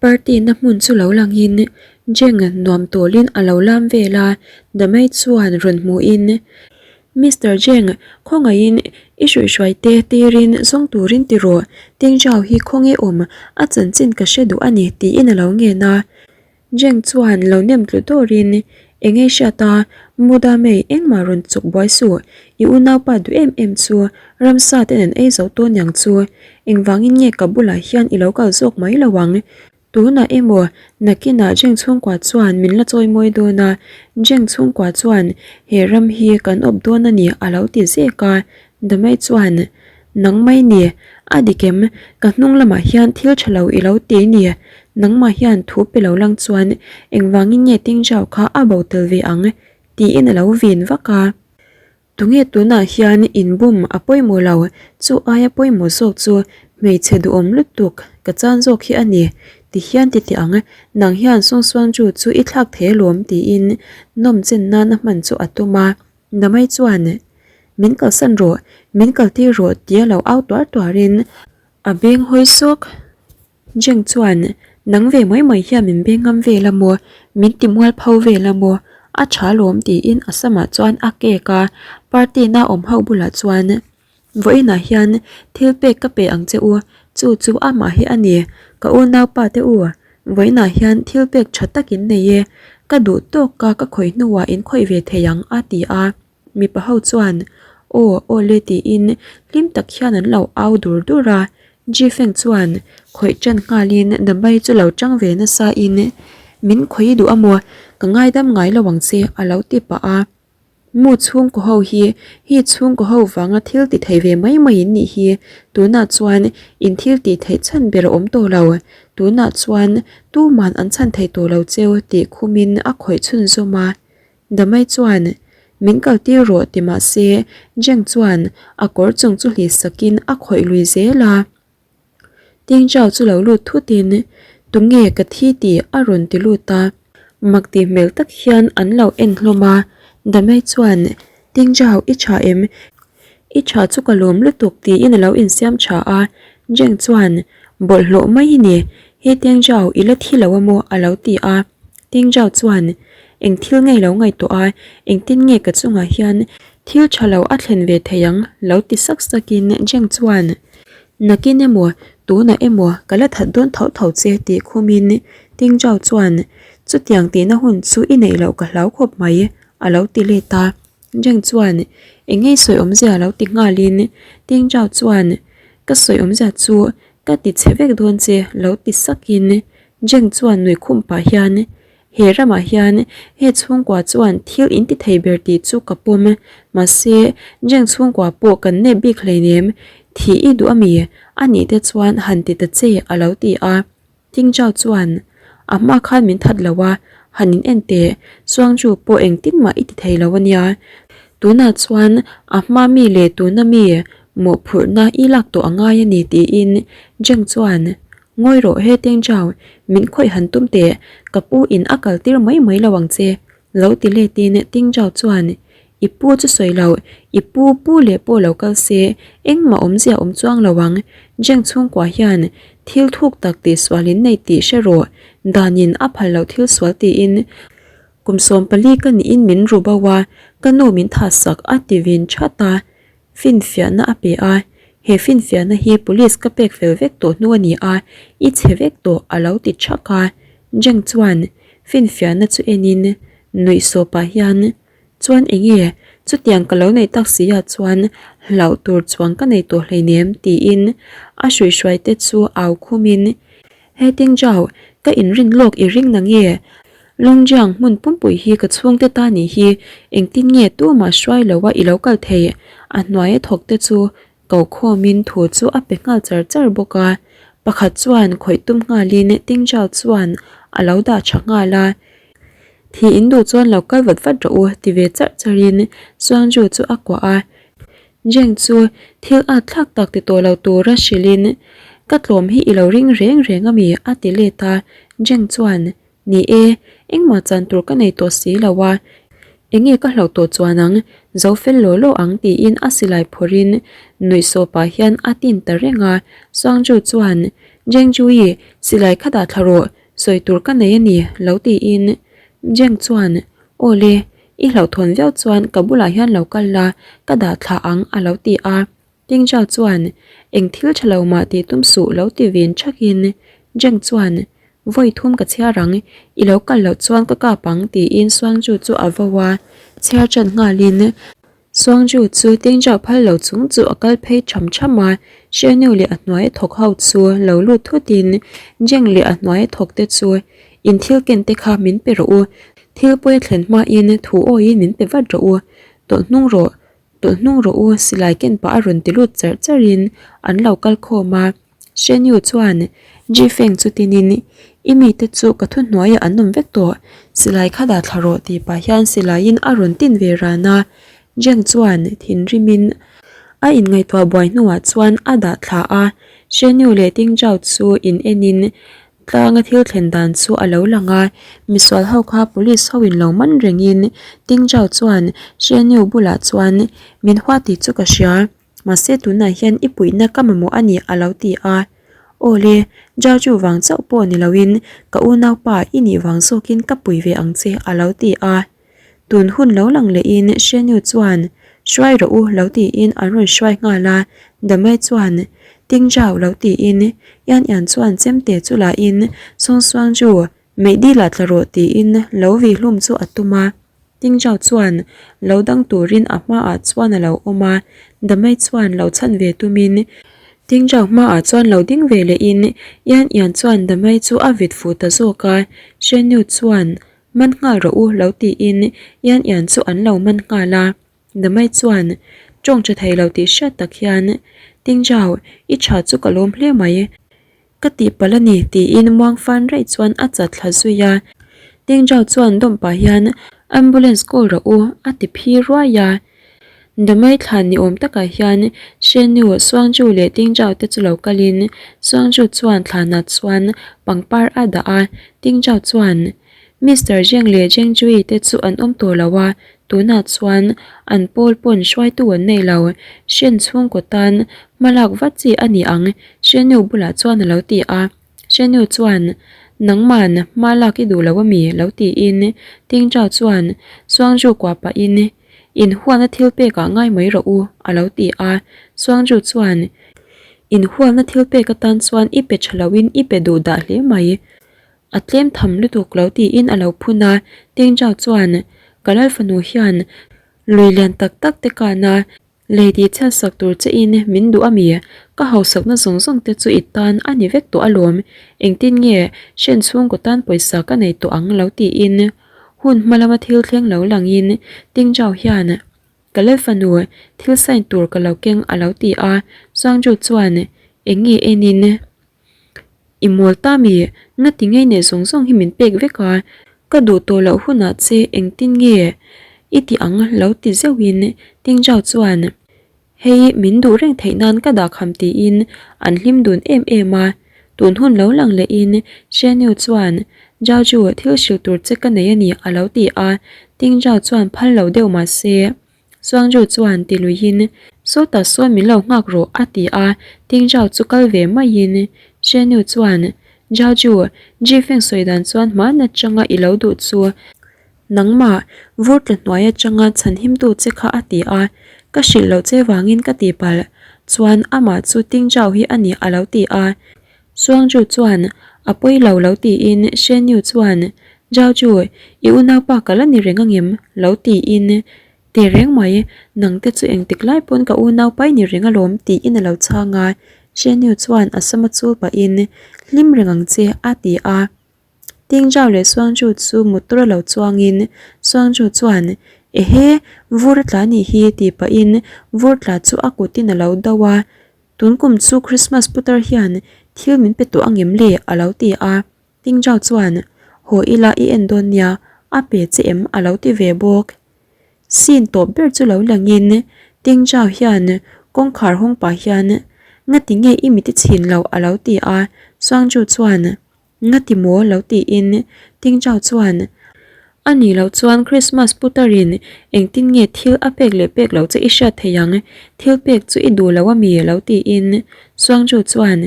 Party na hmun chu lo langin Jeng nuam tawlin a lo lam vel a, Damei chuan rawn hmuhin, Mister Jeng, khawngaihin i hruihhruai te tirin zawng turin ti rawh, Ting Zhao hi khawnge awm, a chanchin ka hre duh a ni tiin a lo ngen a. Jeng chuan lo nem tlu dawrin, Eng ei hriat a, Muda Mei engmah rawn chuk buai suh, i unaupa duh em em chu ramsa ten an ei zo tawn ang chu, engvangin nge ka bulah hian i lo kal zawk mai lo ang? Tunah emaw nakinah Jeng chhungkua chuan min la chawi mawi dawn a, Jeng chhungkua chuan he ram hi kan awp dawn a ni a lo ti zek a, Damei chuan Nang mai ni, a dik em? Ka hnung lamah hian thil tha lo i lo ti ni. Nangmah hian thu pe lo lang chuan engvangin nge Tingzhao kha a bo tel ve ang? tiin a lo vin vak a. Tunge tunah hian inbum a pawimawh lo, chu aia pawimawh zawk chu hmeichhe duhawm lutuk ka chan zawk hi a ni. Ti hian ti teh ang, nang hian Sungsuangju chu i thlak thei alawm tiin nawm chen nana hman chu a tum a. Namai chuan, Min kalsan rawh, min kaltir rawh tia lo au tuar tuarin a beng hawi sawk. Jeng chuan, Nang ve mai mai hian min beng ngam vel a maw, min ti mual pho vel a maw, a tha lawm tiin a samah chuan a kek a, party na awm ho bulah chuan, Vawiinah hian thil pek ka pe ang che u, chu chu amah hi a ni, ka unaupa te u, vawiinah hian thil pek tha tak in nei e, ka duh tawk a ka khawih hnuah in khawih ve thei ang a ti a, mipa ho chuan aw aw le tiin hlim tak hian an lo au dur dur a, Jifeng chuan khawih tan nghalin Dambai chu lo tang ve nasa in min khawih duh a maw, ka ngaidam ngai lo ang che a lo ti pah a. Mu chhungkaw ho hi hi chhungkaw ho vanga thil ti thei ve mai mai in nih hi, tunah chuan in thil tih theih chhan ber a awm tawh lo, tunah chuan tuman an chhan thei tawh lo cheu tih khumin a khawih chhunzawm a. Damai chuan min kal tir rawh ti mah se Jeng chuan a kawr chung chu hlih sakin a khawih lui zel a. Tingzhao chu lo lut thut in, Tunge ka thi tih a rawn ti lut a. Mak tih hmel tak hian an lo en hlawm a, Damei chuan, Tingzhao i tha em? I tha chu ka lawm lutuk tiin a lo insiam tha a, Jeng chuan, Bawlhhlawh mai i ni, he Tingzhao i la thi lo a maw? a lo ti a. Tingzhao chuan, Eng thil nge i lo ngaihtuah a, engtin nge ka chungah hian thil tha lo a thlen ve thei ang? lo ti sak sakin Jeng chuan, Nakin emaw, tunah emaw ka la that dawn tho tho che tih khumin Tingzhao chuan chutiang tihna hun chu i neih loh ka hlau khawp mai a lo ti let a. Jeng chuan eng ngei sawi awmzia a lo ti nghalin Tingzhao chuan ka sawi awmzia chu ka ti chhe vek dawn che lo ti sakin Jeng chuan nui khum pah hian He ramah hian he chhungkua chuan thil in ti thei ber tih chu ka pawm. Mahse, Jeng chhungkua pawh kan nep bik hleinem. Thih i duh ami? A nih te chuan han ti ta che a lo ti a. Tingzhao chuan, A hma khan min that lo a, han in en teh, Suangju pawh engtin mah i ti thei lo ania. Tunah chuan a hma mi leh tuna mi mawhphurhna i lak tawh a ngai a ni tiin Jeng chuan Ngawi rawh he Tengzhao, min khawih han tum teh, ka pu in a kal tir mai mai lo ang che, lo ti letin Tengzhao chuan, I pu chu sawi lo, i pu pu leh pawh lo kal se, engmah awmzia awm chuang lo ang, Zheng chhungkua hian thil thuk tak tih sual in nei tih hre rawh, danin a phal loh thil sual tiin kum 14 ka niin min ru bo a, ka nu min thahsak a ti vin that a. Finfiahna a pe a, he finfiahna hi police ka pek fel vek tawh hnu a ni a, i chhe vek tawh a lo ti thak a. Jeng chuan finfiahna chu enin nuih sawh pah hian, Chuan enge chutiang ka lo neih tak si ah chuan hlauh tur chuang ka nei tawh hleinem tiin a hruihhruai te chu au khumin, He Tingzhao, ka inrin lawk i ring na nge? Longjiang hmun pumpui hi ka chhungte ta nih hi, engtin nge tumah hruai lo a i lo kal thei? A hnuaia thawk te chu ko khawmin thu chu a pe nghal char char bawk a. Pakhat chuan khawih tum nghalin Tingzhao chuan a lo dah tha nghal a. Thi in duh chuan lo kal vat vat rawh u ti ve charh charhin Suangju chu a kuah a. Jeng chu thil at thlak tak ti tawh lo tura hrilhin, Ka tlawm hi i lo ring reng reng a mi? a ti let a. Jeng chuan, Ni e, engmah chan tur ka nei tawh si lo a, enge ka hlauh tawh chuan ang, zo fel law law ang tiin a silai phawrhin nuihsawh pah hian a tin ta reng a. Suangju chuan, Jeng Jui, silai kha dah thla rawh, sawi tur ka nei a ni, lo tiin Jeng chuan, Aw le, i hlauhthawn viau chuan ka bulah hian lo kal la, ka dah thla ang, a lo ti a. Ting Zhao chuan, Eng thil tha lo mah tih tum suh lo ti vin thakin Jeng chuan, Vawi thum ka chhiar ang, i lo kal loh chuan ka kap ang tiin Suangju chu a vo a, chhiar tan nghalin Suangju chu Ting Zhao phal lo chung chu a kal phei tham tham a, Shenyu leh a hnuai a thawk ho chu lo lut thutin Jeng leh a hnuai a thawk te chu in thil ken te kha min pe rawh u, thil pawi a thlen hmain thu awiin min pe vat rawh u, tawlh hnung rawh Tawlh hnung rawh u, silai ken pah a rawn ti lut charh charhin an lo kal khawm a. Shen Yu chuan Ji Feng chu tinin, I mite chu ka thuhnuaiah an awm vek tawh, silai kha dah thla rawh tih pah hian silaiin a rawn tin ve ran a. Zheng chuan thinrimin a inngaihtuah buai hnuah chuan a dah thla a. Shen Yu leh Ding Zhao chu in enin Tlanga thil thlen dan chu a lo lang a, misual ho kha police ho in lo man rengin Tingzhao chuan Shenyu bulah chuan min hua tih chu ka hria, mahse tunah hian i puihna ka mamawh a ni a lo ti a. Aw le, Zhao chu vang chauh pawh ni loin ka unaupa i nih vang zawkin ka pui ve ang che a lo ti a. Tun hun lo lang lehin Shenyu chuan hruai rawh u lo tiin an rawn hruai nghal a, Damai chuan Ting Zhao lo tiin Yan Yan chuan chemte chu lahin Song Suangju meih dil ah tla rawh tiin lo vih hlum chu a tum a, Ting Zhao chuan lo dang turin a hmaah chuan a lo awm a, Damai chuan lo chhan ve tumin Ting Zhao hmaah chuan lo ding ve lehin Yan Yan chuan Damai chu a vit fuh ta zawk a, Shenyu chuan Man nghal rawh u lo tiin Ian Ian chu an lo man nghal a. Damai chuan tawng tha thei lo tih hriat tak hian Tingjao, i tha chu ka lawm hle mai. Ka tihpalh a ni tiin muang fan raih chuan a chat thla zui a. Tingjao chuan dawm pah hian Ambulance call rawh u a ti phi ruai a. Damai thlan ni awm takah hian Shenyu, Suangju leh Tingjao te chu lo kalin Suangju chuan thlanah chuan pangpar a dah a, Tingjao chuan Mister Zheng leh Zheng Jui te chu an awm tawh lo a, tunah chuan an pawl pawn hruaitu an nei lo. Shen chhungkaw tan hma lak vat chi a ni ang, Shenyu bulah chuan a lo ti a. Shenyu chuan, Nangman hma lak i duh lo ami? lo tiin Tingzhao chuan Suangju kuah pahin, Inhualna thil pekah ngai mai rawh u, a lo ti a. Suangju chuan, Inhualna thil pek atan chuan i pe tha loin i pe duh dah hle mai. A tlem tham lutuk lo tiin a lo phun a, Tengzhao chuan ka lal fanu hian lui lian tak tak te kana lei tih chhiat sak tur che in min duh a mi? Ka hausakna zawng zawng te chu i tan a ni vek tawh alawm, engtin nge hren chhungkaw tan pawisa ka nei tawh ang lo tiin hun hma lama thil thleng lo langin Tengzhao hian ka lal fanu thil sign tur ka lo keng a lo ti a, Suangju chuan eng nge enin I mawl ta mi, nga ti ngei neh zawng zawng hi min pek vek a, ka duh tawh loh hunah che engtin nge i ti ang lo ti zeuhin Tingjao chuan hei min duh reng theih nan ka dah kham tiin an hlim dun em em a, tun hun lo lang lehin Shenyu chuan Jiaoju thil hrilh tur che ka nei a ni a lo ti a, Tingjao chuan phal lo deuh mahse Suangju chuan ti luihin, Sawtah sawn min lo nghak rawh a ti a, Tingjao chu kal ve maiin Shenyu chuan, Jiaoju, Ji Feng sawi dan chuan hman atanga i lo duh chu nangmah vur tla hnuai atanga chhan himtu che kha a ti a, ka hrilh loh che vangin ka ti palh chuan amah chu Tingjao hi a ni a lo ti a. Suangju chuan a pawi lo lo tiin Shenyu chuan Jiaoju, i unaupa ka la ni reng angem? lo tiin Ti reng mai, nang te chu engtik lai pawn ka unaupa i ni reng alawm tiin a lo chhang a, Shenyu chuan a sama chul pahin Hlim reng ang che a ti a. Tingjao leh Suangju chu motor a lo chuangin Suangju chuan Ehe, vur a tla nih hi tih pahin vur tla chu a kutin a lo do a, Tun kum chu Christmas putar hian thil min pe tawh angem le? a lo ti a. Tingjao chuan, Haw ila i en dawn nia, a pe che em? a lo ti ve bawk. Scene tawp ber chu lo langin Tingjao hian kawngkhar hawng pah hian, Ngati nge i mit i chhin loh? a lo ti a. Suangju chuan, Nga ti maw lo tiin Tingjao chuan a nih loh chuan Christmas putarin engtin nge thil a pek leh pek loh che i hriat thei ang, thil pek chu i duh lo a mi lo tiin Suangju chuan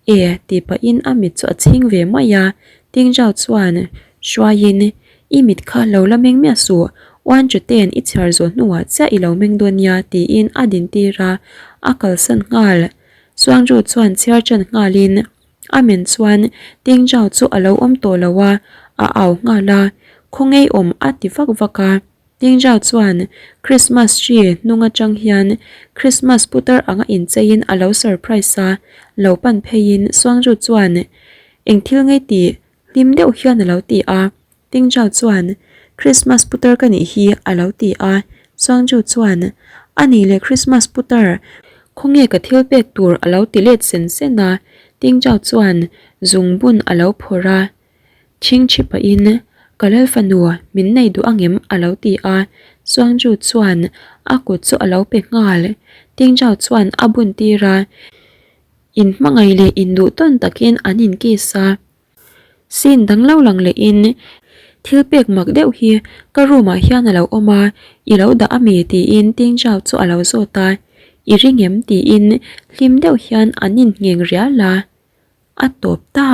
E tih pahin a mit chu a chhing ve mai a, Tingzhao chuan hruaiin, I mit kha lo la meng miah suh, uan chute'n i chhiar zawh hnuah chiah i lo meng dawn nia tiin a dintir a, a kalsan nghal. Suangju chuan chhiar ṭan nghalin a men chuan Tingzhao chu a lo awm tawh lo a, a au nghal a, Khawnge awm a ti vak vak a. Tingzhao chuan Christmas tree hnung atang hian Christmas putar anga incheiin a lo surprise a, lo pan pheiin Suangju chuan eng thil ngei tih hlim deuh hian a lo ti a. Tingzhao chuan Christmas putar ka nih hi a lo ti a. Suangju chuan A nih leh Christmas putar, khawnge ka thil pek tur a lo ti let sen sen a. Tingzhao chuan zungbun a lo phawrh a. Chhingchhi pahin, Ka lal fanu, min nei duh angem? a lo ti a. Suangju chuan a kut chu a lo pe nghal. Tingjao chuan a bun tir a, In hmangaih leh induh tawn takin an inkiss a. Scene dang lo lang lehin, Thil pek mak deuh hi ka room ah hian a lo awm a, i lo dah ami? tiin Tingjao chu a lo zawt a. I ring em? tiin hlim deuh hian an inngheng rial a. A tawp ta.